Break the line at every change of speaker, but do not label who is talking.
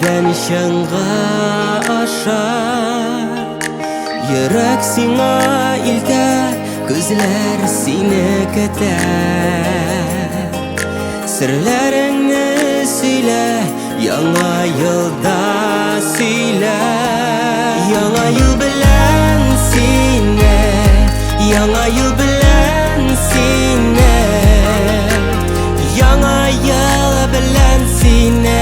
Хыялдан чынга аша. Йөрәк сиңа илтә, күзләр сине көтә. Серләреңне сөйлә, яңа елда сөйлә. Яңа ел белән сине, яңа ел белән сине. Яңа ел белән сине,